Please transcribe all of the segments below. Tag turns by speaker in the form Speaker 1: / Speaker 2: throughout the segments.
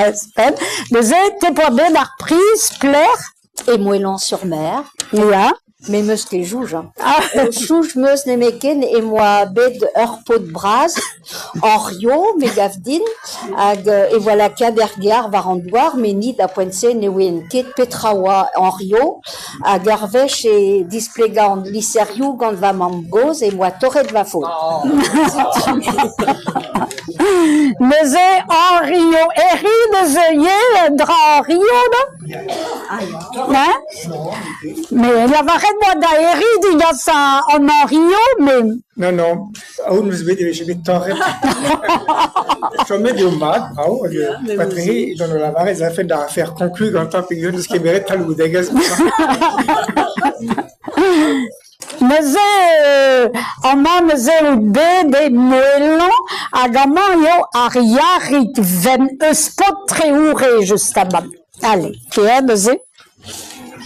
Speaker 1: Espen. Neuze, te poa bet ar priz Claire?
Speaker 2: E Moëlan-sur-Mer.
Speaker 1: Ya.
Speaker 2: Me 'meus ket soñj hañ. Soñj 'meus nemetken em boa bet ur paotr bras, Henriot, me 'gav din, hag e oa lakaet er gear war an douar met ni da poent-se ne ouien ket petra oa Henriot hag ur wech e displegañ an lizherioù gant va mamm-gozh em boa torret va fod.
Speaker 1: Neuze Henriot Herri neuze ivez un dra Henriot non? Hein? Mais lavaret 'oa da Herri digas an Henriot mais...
Speaker 3: Non, non, aon 'm eus bet e vije bet torret. Chomet eo mat, brav, hag matre gant o lavaret ez afen da afer konklu gantañ peogwir 'neus kemeret talvoudegezh.
Speaker 1: Neuze amañ neuze out bet e Moelan hag amañ eo ar Yarig Wenn eus Paotr-Treoure justamant. Allez, kea neuze.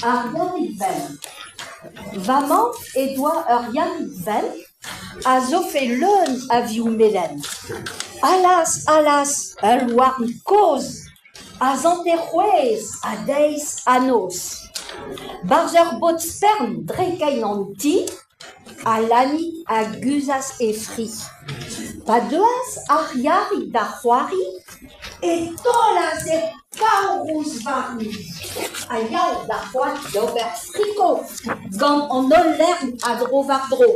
Speaker 2: Ar Yarig Wenn. Va mamm he doa ur Yarig Wenn a zofe leun a vioù melen. Allaz, allaz, ul louarn kozh a sante c'hwezh ha deiz ha noz. 'Barzh ur bod-spern dre kein an ti, Alanig a guzhas e fri. Pa deuas ar Yarig da c'hoari e taolas e paour warni ha yaou d'ar c'hoad d'ober friko gant an holl lern a dro-war-dro.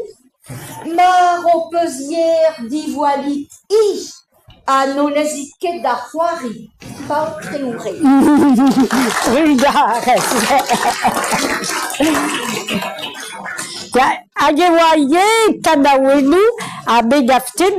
Speaker 2: Mar ho peus yer diwallit-hi ha n'o lezit ket da c'hoari paotr-eo-re.
Speaker 1: Trugarez. Hag e oa ivez kanaouennoù ha me 'gav ket.